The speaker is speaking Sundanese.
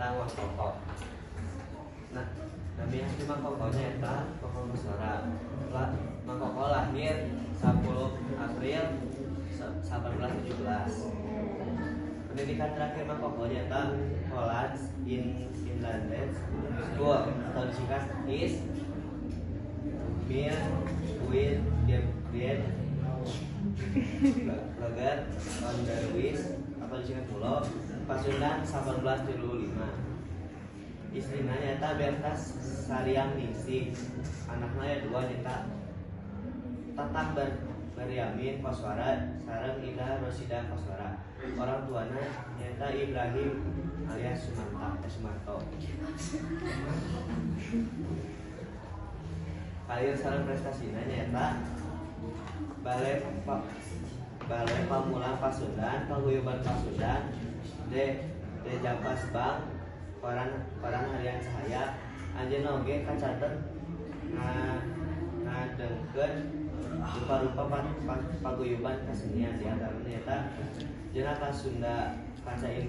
tentang Mang Koko. Nah, nami asli Mang Koko nyaeta Koko Koswara. Mang Koko lahir 10 April 1817. Pendidikan terakhir Mang Koko nyaeta Hollands Inlandse School atau disingkat IS Mir Win Gabriel Lager Onderwijs atau disingkat MULO Pasundan 1835. Istrina nyaeta Berta Sariang Ningsih. Anakna aya dua, nyaeta Tatang Baryamin Koswara sareng Ida Rosida Koswara. Orang tuana nyaeta Ibrahim alias Sumanto. Karir sareng prestasina nyaeta Balai Balai Pamulang Pasundan, Paguyuban Pasundan, De Jampas Bank, Koran Koran Harian Cahaya. Anjeunna oge kacatet ngadegkeun rupa-rupa paguyuban kasenian, di antarana nyaeta Jenaka Sunda Kaca India.